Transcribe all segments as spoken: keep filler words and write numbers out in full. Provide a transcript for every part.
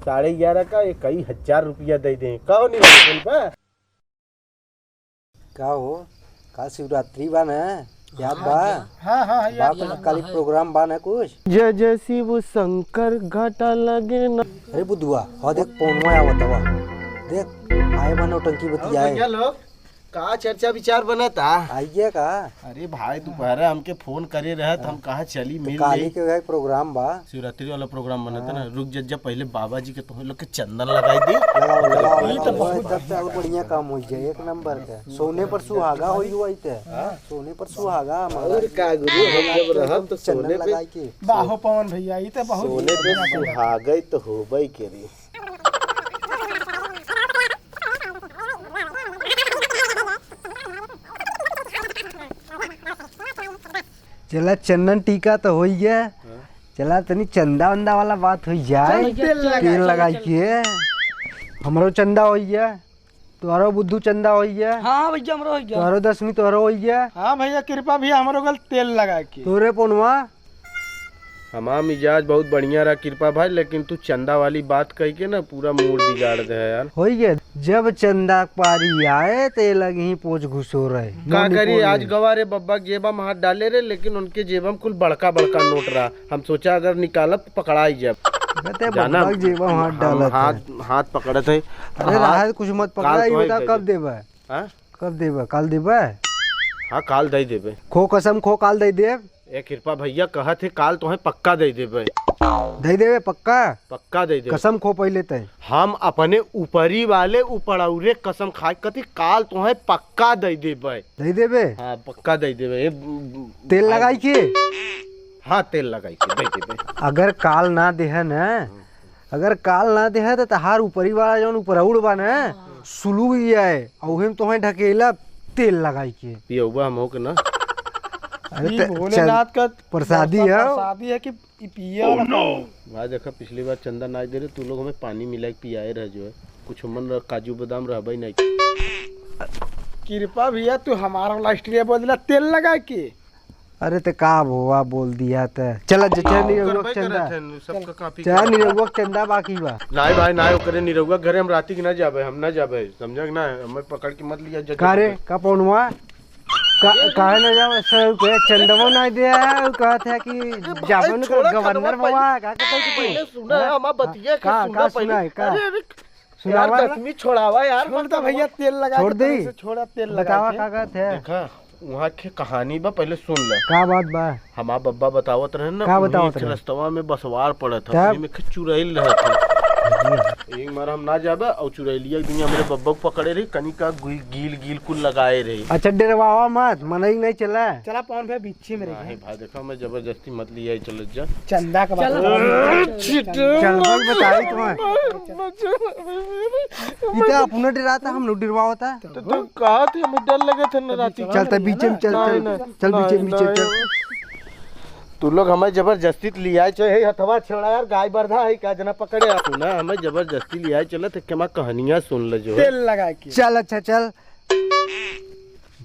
साढ़े ग्यारह का इक्कीस हजार रुपया दे दे। का हो निराला, फोन पे? का हो, काल शिवरात्रि बा न, याद बा? हाँ, हाँ, हाँ, याद बा। कुछ काली program बा न कुछ? जय जय शिव शंकर घाटा लगे ना। अरे बुधुआ, हाँ देख, पौनवा आवत हवा। देख, आए बा नौटंकी बतियाए। भैया लोग, का चर्चा विचार बनत आ? आइए का? अरे भाई, दोपहर हमके फोन करे रहत, हम कहा चली तो मिल काली ले। के वही program बा। शिवरात्रि वाला program बनत है ना, हाँ। रुक जा, जब पहले बाबा जी के तोहरे लोग के चंदन लगाई दी। लगाओ, लगाओ, ये तो लगाओ, बहुत तब से और बढ़िया काम हो जाए, एक नंबर के। सोने पर सुहागा होई हुआ इते। हाँ। सोने पर सुहागा हमारा। और का गुरु, हम जब रहब तो चंदन सोने पे लगाई के। बाहो पवन भैया, ये तो बहुत सोने पे सुहागा ही तो होबे करी। चला, चंदन टीका तो होई गया। हाँ। चला, तनी चंदा वंदा वाला बात होई जाए। चल, तेल लगा, तेल चल, लगाई चल। के। हमरो चंदा होई गया, तोहरो बुद्धू चंदा होई गया। हाँ भैया, हमरो होई गया। तोहरो दसवीं तोहरो होई गया। हाँ भैया, कृपा भैया, हमरो गल तेल लगा के। तोरे पौनवा। हमार मिजाज बहुत बढ़िया रहा कृपा भाई, लेकिन तू चंदा वाली बात कह के ना पूरा mood बिगाड़ दे है यार। होई गया, जब चंदा पारी आए तो ये लगी पोच घुसो रहे। का करी, आज गवारे बब्बा के जेबा में हाथ डाले रहे, लेकिन उनके जेबा में कुल बड़का बड़का नोट रहा। हम सोचा अगर निकालब तो पकड़ाई जाब। कहते जाना, बब्बा के जेबा में हाथ हम डालत हाथ, है। हाथ पकड़त है। अरे हाथ रहा है, कुछ मत पकड़ा, काल ये तो बता है कब देबे? हाँ? कब देबे? काल देबे? हाँ, काल दे देबे। खो कसम खो, काल दे देब। ए कृपा भैया कहत है काल तोहे पक्का दे देबे। दे देबे पक्का? पक्का दे देबे। कसम खो पहले तय। हम अपने ऊपरी वाले ऊपरौरे कसम खाए कथी काल तोहे पक्का दे देबे। दे देबे? हाँ, पक्का दे देबे। ए, ब-, ब-, तेल भाई लगाई के? हाँ, तेल लगाई के दे देबे। अगर काल ना देहे न, अगर काल ना देहे त तहार ऊपरी वाला जौन ऊपरौर बा न, हाँ। सुलू ही है, और उहे में तोहे ढकेला तेल लगाई के। पियौबा हम हो के ना। अरे ई त-, भोलेनाथ चल, का प्रसादी है। प्रसादी है कि ई पिए वाला। भाई देखा, पिछली बार चंदा ना दे रहे, तू लोग हमें पानी मिला के पियाए रह जो है। कुछ मन रह, काजू बादाम रहबे नहीं। कृपा भैया, तू हमारा वाला स्टोरी बोल दिला, तेल लगा के। अरे ते का भोवा बोल दिया ते। चला जे, चल हाँ, निरहुआ करबे चंदा। करत है, सबका कॉपी चल करत है। निरहुआ चंदा बाकी बा। नाई भाई, नाई ओकरे निरहुआ घरे हम राती के ना जाबे, हम ना जाबे, समझा कि ना? हमें पकड़ के मत लिया जा का रे, जबरदस्ती। का पौनवा? का, काहे ना जाबे? सर के चंदवा ना दे है, उ कहत है कि भाई, जाबे न छोड़ा कर गवर्नर चंदवा, बाबा, का कहत है कि पहले सुना है, हाँ? हमार बतिया के का, सुना का पहले। सुना है, का? अरे, अरे, सुनावा यार, ना। दसवीं छोड़ावा यार, छोड़ दे भैया, तेल लगा छोड़ के दे। तनी से छोड़ा, तेल लगा बतावा के। का कहत है? देखा, वहाँ के कहानी बा, पहले सुन ले। का बात बा? हमार बब्बा बतावत रहे ना, का वहीं बतावत एक रहे? रस्तवा में बसवार पड़त है, तब? वहीं में एक चुड़ैल रहत है। एक बार हम ना जाबे और चुड़ैलिया एक दिन हमरे बब्बा को पकड़े रही, कनिका गुई-, गील गील कुल लगाए रही। अच्छा, डेरवावा मत, मनई नहीं चला। चला पवन भाई, बीचे में रही। नहीं भाई, देखा, मैं जबरदस्ती मत लिया, चल जा। चंदा का बात चल। चल, भाई, बताई तुम्हें। इतना अपना डराता, हम लोग डरवावता। तो तू कहा थी, हमें डर लगे थे ना राती। चल, तब बीचे में चल, नहीं, चल, नहीं, चल, बीचे में, नहीं, बीचे में चल। नहीं। तू लोग हमें जबरदस्ती लिया, चाहे हथवा छोड़ा यार, गाय बरधा है का जना पकड़े। सुना, हमें जबरदस्ती लिया, चला तो क्या कहानियां सुन ले जो है। तेल लगा के। चल, अच्छा, चल।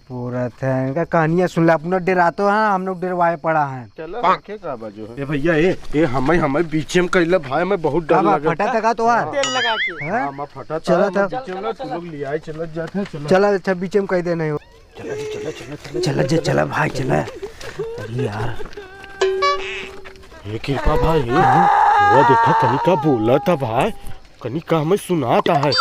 पूरा था इनका कहानियां सुन ले, अपना डरातो है, हम लोग डरवाए पड़ा है। चलो, रखे का बाजू है। ए भैया, ए, ए, हमें, हमें बीचे में कैला भाई, हमें बहुत डर का बा, लगा। फटा तका तो है? हाँ। तेल लगा के। हैं? हाँ, मैं फटा चलो था, तब। बीचे में ना, तू लोग ले आए, चलत जाते हैं, चलो। चलो, अच्छा, बीचे में कह देना हो। चलो जी, चलो, चलो, चलो, चलो, चलो, चलो, चलो, भाई, चलो। अरे यार। ये कृपा भाई, ये, वो देखा, कनिका बोला था भाई, कनिका हमें सुनाता है।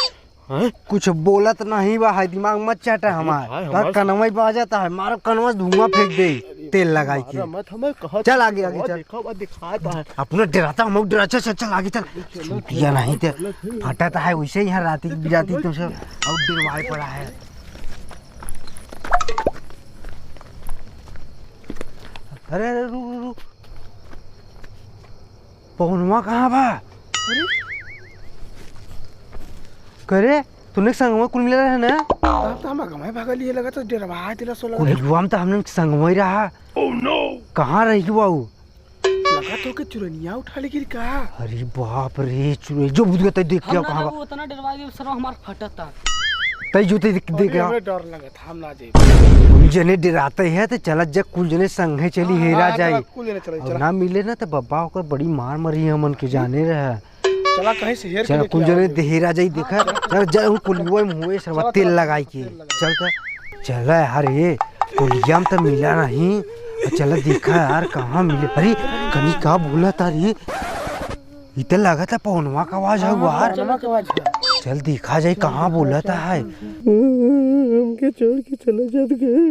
हैं? कुछ बोलत नहीं बा है, दिमाग मत चाटा अरे हमार। भाई, तोर हमार कनवा ही बाजत है, मारो कनवा से धुआं फेंक दे, अरे तेल लगाई के। मारा मत, हमें कहा चल आगे, आगे वो चल। देखा, वो दिखाता है। अपना डराता, हम लोग डरा, चल, चल, चल, आगे चल। चलो, चूतिया चलो, नहीं ते चलो, चलो। फटत है, वैसे ही यहाँ राती की बिराती तो सब और डरवाए पड़ा है। अरे, अरे, रुक, रुक, रुक। पहुनवा कहाँ बा? अरे? करे, तूने संगवा कुल मिला रहा ना? तब तो हम अगवा भागल, ये लगा तो डरवा दिला सो लगा। कुल युवा में तो हमने संगवा ही रहा। Oh no! कहाँ रही वो? लगा तो के चुरनिया उठा ले गिर का? अरे बाप रे, चुरे-, जो बुध गया तै देख हम क्या ना कहाँ जाबो, बा? उतना डरवा दियो, सरवा हमार फटता। तै जो तै देख, देख अरे, क्या? हमें डर लगा। हम ना जाई। कुल जने डराते हैं तो चलत जा, कुल जने संगे चली, हाँ, हेरा हाँ, जाई। चला, कुल जने चला, और चला। ना मिले ना तो बब्बा ओकर बड़ी मार मरी हमन के जाने रहे। चला कहीं से हेर के चल, लेके कुल जने आओ। देहिरा जाई देखा। चल, जा, उ कुलिया में हुए, सरवा चला, तेल चला, लगाई के। तेल लगाई। चल त, चला यार, ये कुलिया में त मिला नहीं। चला देखा यार, कहाँ मिले। अरे, कनी का बोला तारी? इ त लागत है पवनवा का आवाज है यार। पवनवा का आवाज है। चल देखा जाए कहाँ बोलत है। हमके छोड़ के चला जात गए।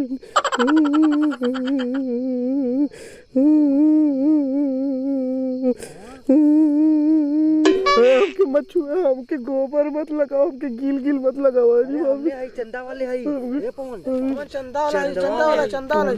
हमके मत छुआ, हमके गोबर मत लगाओ, हमके गील गील मत लगाओ। अरे, हमने आई चंदा वाले हई। ए पवन, पवन चंदा वाला, चंदा चंदा वाला, वाला। चंदा वाला।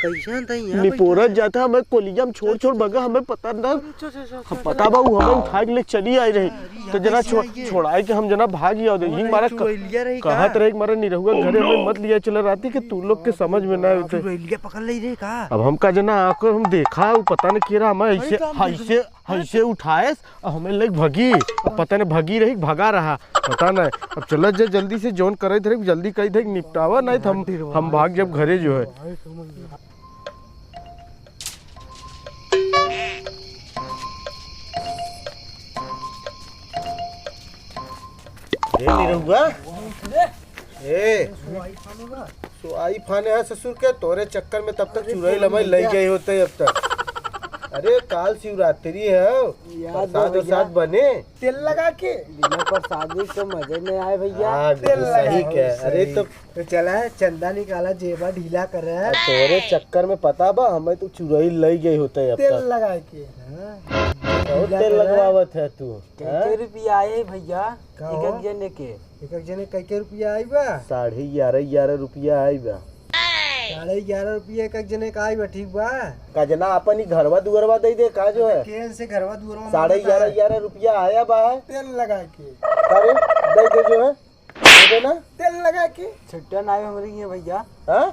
कैसन त यहाँ निपोरत जाता, हमें कोलिया में छोड़, छोड़ भगा, हमें पता ना। अच्छा, अच्छा, अच्छा, हम अच्छा, पता बा, उ हमें उठा के ले चली आई रही। अरे, तो जना कैसे छो-, आई ये? छोड़ाए के हम जना भाग गया, तो कौन यही है, मारा क-, चुड़ैलिया रही का? कहत रहे कि मारा निरहुआ घरे में मत लिया चला राती के तू लोग के समझ में ना होते। चुड़ैलिया पकड़ ले रहे का? अब हम का जना आकर हम देखा, उ पता नहीं के रहा, हमें अरे, ऐसे, काम ऐसे, ऐसे उठाएस, और हमें लेके भगी, अब पता नहीं भगी रही, भगा रहा। पता नहीं। अब चलत जा जल्दी से, जौन करे धरे जल्दी कही धरे निपटावा, नहीं तो हम, हम भाग जब घरे जो है। ए निरहुआ, ए, सोआई फाने है ससुर के, तोरे चक्कर में तब तक चुड़ैल हमारी लई गई होते अब तक। अरे काल शिवरात्रि है, याद प्रसाद बा भैया। वसाद बने। तेल लगा के। बिना प्रसादी के मजे नहीं आए भैया। हाँ, तेल बिल्कुल सही लगा के। के। अरे तो तो चला है, चंदा निकाला, जेबा ढीला कर रहा है। अब तोरे चक्कर में पता बा, हमें तो चुड़ैल लई गई होते अब तेल तक। लगा के। हाँ। बहुत ढीला तेल कर रहा है। लगवावत है तू, कै हाँ? कै रुपया आए भैया, का एक हो? एक जने के? एक एक जने कै कै रुपया आई बा? साढ़े ग्यारह, ग्यारह रुपया आई बा। साढ़े ग्यारह रुपया एक एक जने का आई बा, ठीक बा? का जना अपन ही घरवा दुअरवा दे दे, का जो है? केन से घरवा दुअरवा साढ़े मांगता ग्यारह, है? ग्यारह रुपया आया बा। तेल लगा के। अरे, दे दे जो है। दे दे ना। तेल लगा के। छुट्टा ना आए हमरे के भैया। हाँ?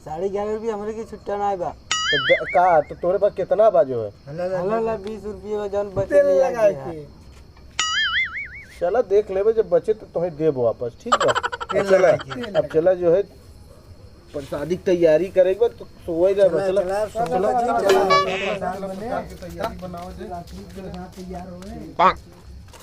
साढ़े ग्यारह रुपया हमरे के छुट्टा ना आए बा। तो द-, का, तो तोरे पास कितना बा जो है? हला, हला, हला, बीस रुपया बा, जौन बचे तेल ले लगा आए के। के। चला देख लेबे, जब बचे तो तोहे देब वापस, ठीक बा? तेल अब चला, लगा के। अब चला जो है, प्रसादी की तैयारी करे के बा, तो सोए जा, चला, चला। चला, सोए जा, चला।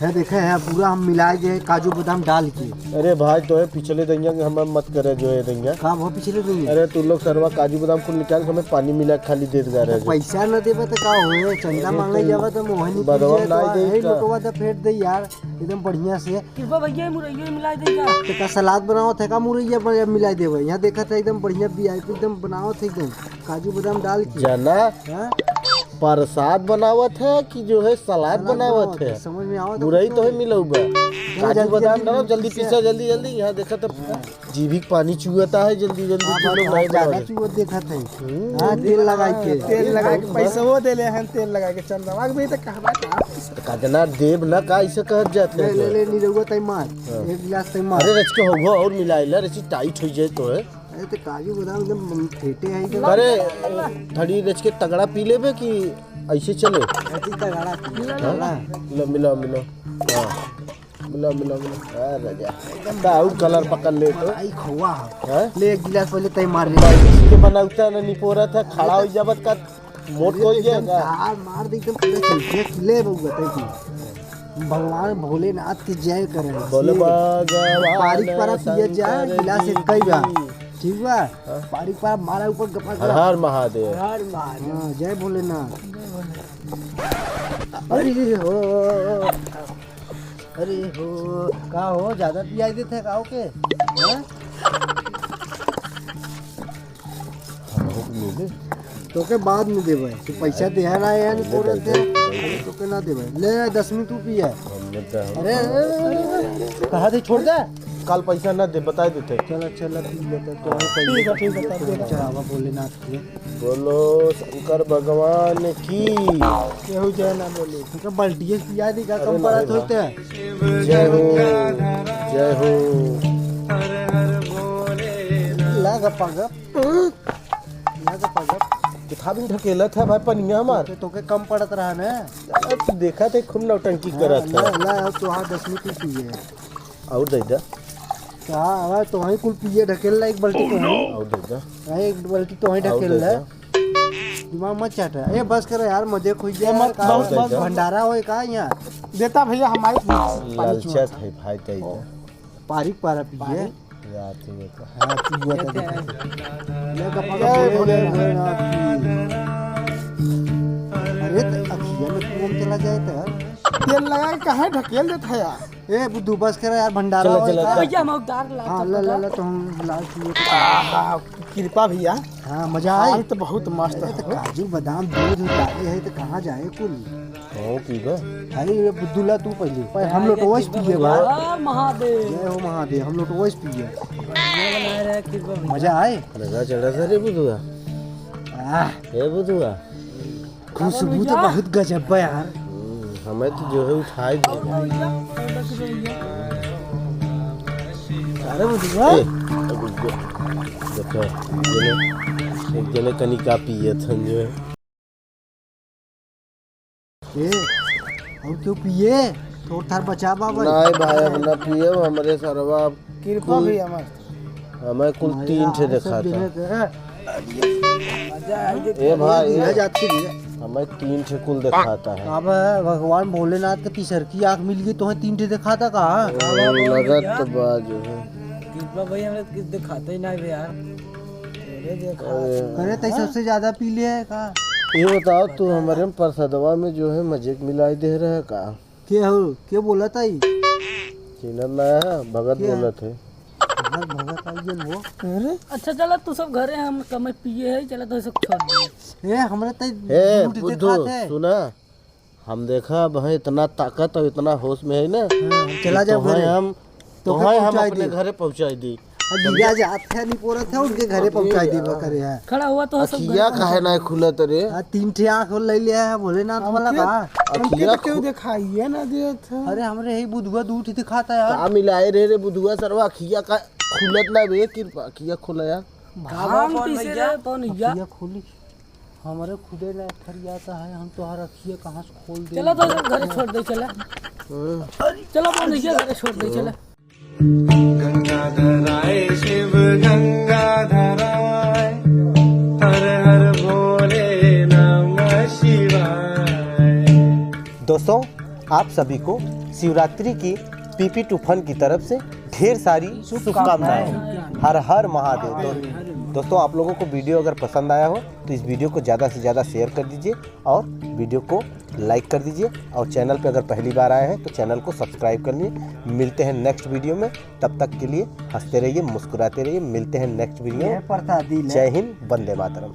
है देखे, है पूरा हम मिलाए जे काजू बादाम डाल के। अरे भाई, तो है पिछले दहिया के हमें मत करे जो है दहिया। का वो पिछले दहिया? अरे तू लोग सरवा काजू बादाम कुल निकाल के हमें पानी मिला के खाली देत गा रहे जो। पैसा न देबे तो का होए? चंदा अरे मांगे तो जावे तो मोहन की बदवा चीज़ है, ना तो दे है का? लोगवा तो फेंट दे यार, एकदम बढ़िया से। कृपा भैया, मुरैया मिला दे जा। तो का सलाद बनावत है का, मुरैया पर मिला देबे? यहाँ देखत है एकदम बढ़िया वीआईपी एकदम बनावत है एकदम। काजू बादाम डाल के। जना, हाँ? प्रसाद बनावत है कि जो है सलाद सलाद बनावत बनावत है? है, समझ में आवत है मुरई कुछ तो है नहीं। मिलऊ बा। चलो काजू जल्दी, बादाम जल्दी, डालो, जल्दी जल्दी पीसा, पीसा। जल्दी, जल्दी। यहाँ देखा तो हाँ। जीभी के पानी चुअता है, जल्दी, जल्दी हाँ, तुम लोग बस, नहीं ज्यादा बनाओ। चुअत देखत है। हम्म, हाँ, तेल लगाई के। तेल लगाई के, पैसा वो दे ले हैं, तेल लगाई के, चंदवा के भी तो कहबा का। तो का जना देब ना, का ऐसे कहत जाते ले, हैं ले, जो? ले, निरहुआ तई मार। हाँ। एक गिलास तई मार। अरे रच के होगा और मिला ले, रची टाइट हो जाए तो है। अरे, तो काजू बादाम एकदम फेटे हैं एकदम। अरे, थोड़ी रच के तगड़ा पी लेबे कि ऐसे चले? अति तगड़ा पी। हाँ? ला, मिला, मिला। हाँ। मिला, मिला, मिला। हाँ, राजा। एकदम का आऊ कलर पकड़ ले तो? आई खोआ। हाँ? ले, एक गिलास पहले तय मार ले। भाई, इसके बनावता ना निपोरा था, खड़ा हो जावत का। मोट अरे, को एकदम ये का? धार मार दे, एकदम पूरा चल, देख ले बउआ, तै की। भगवान भोलेनाथ की जय करे। बोले जय। भगवान बारीक पारा पिए जाए, शंकर गिलास जी एक कई बा। की। ठीक बा? हाँ। बारीक पारा मारा ऊपर गपा हर गपा। हर महादेव। हर हर महादेव। हाँ, जय भोलेनाथ। अरे हो, अरे हो, का हो, ज्यादा पियाई देते हैं का हो के? हाँ? तोके बाद में देबे, तू पैसा दे है ना यार, पहले पूरा दे दे, दे। पहले तोके ना देबे। ले, दस मिनट तू पिया। हमने तो हम अरे, अरे, अरे, अरे, अरे, कहा थे छोड़ दे। कल पैसा ना दे, बता देते। चल, चल, पी लेते, तो पैसा ठीक है, ठीक है, तब दे दे। चढ़ावा भोलेनाथ के। बोलो शंकर भगवान की। केहू जय ना बोले। उनका बाल्टिए पिया दी का, अरे कम पड़ा नहीं तो बा। होते। जय हो, जय हो। ला गप्पा गप। ना तो पगल। कितना दिन ढकेलत है भाई पनिया हमार। तोके, तोके कम पड़त रहा ना। अरे तू देखा थे खूब नौटंकी हाँ, करत है। ला, ला, अब तो हाँ दस मिनट ही पिए। और दे दे। तो हाँ, अब तो वहीं कुल पिए ढकेल ला एक बाल्टी तो वहीं। और दे दे। हाँ, एक बाल्टी तो वहीं और ढकेल दे ला। दे। दिमाग मत चाटा। ए, बस करो यार, मजे खोई ए, मत, का बस, बस, बस। भंडारा होए का यहाँ? देता भैया, हमारे पानी लालचत चुआ था। है भाई, तई ओ, तो। पारी पारा पिए। पारी? रात में तो। हाँ, पिए तो देखा। ये गप्पा ये का बोले बोले। भोलेनाथ की। अरे, तो अखिया में कौन चला जाए तो यार? तेल लगा के कहाँ ढकेल देता है यार? ए, बुद्धू, बस करा यार, भंडारा चलो, होए चलो, का? चलो। भैया, हम उधार ला हाँ, तो ला, ला, बता। ला, तो हम लाल पिए तो। आहा, कृपा भैया। हाँ, मजा आए? हाल तो बहुत मस्त अरे, तो है। काजू, बादाम, दूध डाले है, तो कहाँ जाए कुल? हाँ, की बा? अरे, ये बुद्धू ला तू पहले। पर हम लोग तो वैसे पिए बा। हाँ, महादेव। जय हो महादेव, हम लोग तो वैसे पिए। बढ़िया बना रहा है, कृपा भैया। मजा आए? लगा चढ़ा था रे बुद्धू का। आह। ए बुद्धू का। खुशबू तो बहुत गजब बा यार। हम्म, हमें तो जो है उठाई दे। अरे बुद्धू का। ए, देखो, एक जने, एक जने कनिका पिए थन जो है। ए, और क्यों पिए? थोड़ थार बचा बा भाई। नहीं भाई, अब ना पिए, हमरे सरवा अब कृपा कुल, भी हमार। हमें कुल तीन ठे देखाता। ए भाई, हमें तीन ठे कुल देखाता है। अब भगवान भोलेनाथ के तीसर की आँख मिल गई, तुम्हें तीन ठे देखाता का? लगत तो बा जो है। कृपा भाई, हमें कुछ देखाता ही ना बे यार। अरे, तई सबसे ज्यादा पी ले है का? ये बताओ, तू हमारे में परसदवा में जो है मजे के मिलाई दे रहा है का? के हो? के बोलत आई? चिन्हत ना है, भगत के? बोलत है। हाँ, भगत आई गेल हो। अरे? अच्छा, चला तू सब घरे, हम कमे पिए है, चला तो सब छोड़ दे। ए, हमरे तई ए, झूठ बुद्धू, देखात है। सुना, हम देखा अब है इतना ताकत और इतना होश में है ना हाँ, हम चला कि जाब तोहे घरे। हम, तोहे तोहे हम पहुँचाई अपने दी। घरे पहुँचाई दी। अब गिरा जात है, नहीं पोरत है, उनके घरे पहुँचाई देबा करे है। खड़ा हुआ तो सब अखिया काहे ना खुलत रे? आ, तीन ठे आँख ले लिया है भोलेनाथ वाला का। अखिया क्यों खु- दिखाइए ना देत है? अरे हमरे यही बुधुआ दू ठे दिखाता यार। का मिलाए रे, रे बुधुआ सरवा, अखिया का खुलत ना बे, कृपा अखिया खोला यार। भांग पीसे रे, कौन भैया? अखिया खोली। हमरे खुदे ना फरियाता है, हम तोहार अखिया कहाँ से खोल दे। चला तो सब घरे छोड़ दे, चला। हाँ। चला, बोल भैया, घरे छोड़ दे, चला। गंगाधराय शिव गंगाधराय, हर हर भोले नमः शिवाय। दोस्तों, आप सभी को शिवरात्रि की पीपी टू फन की तरफ से ढेर सारी शुभकामनाएं। हर हर महादेव। दो-, दोस्तों, आप लोगों को वीडियो अगर पसंद आया हो तो इस वीडियो को ज़्यादा से ज़्यादा शेयर कर दीजिए और वीडियो को लाइक कर दीजिए और चैनल पे अगर पहली बार आए हैं तो चैनल को सब्सक्राइब कर लीजिए। मिलते हैं नेक्स्ट वीडियो में, तब तक के लिए हंसते रहिए, मुस्कुराते रहिए। मिलते हैं नेक्स्ट वीडियो में। जय हिंद, वंदे मातरम।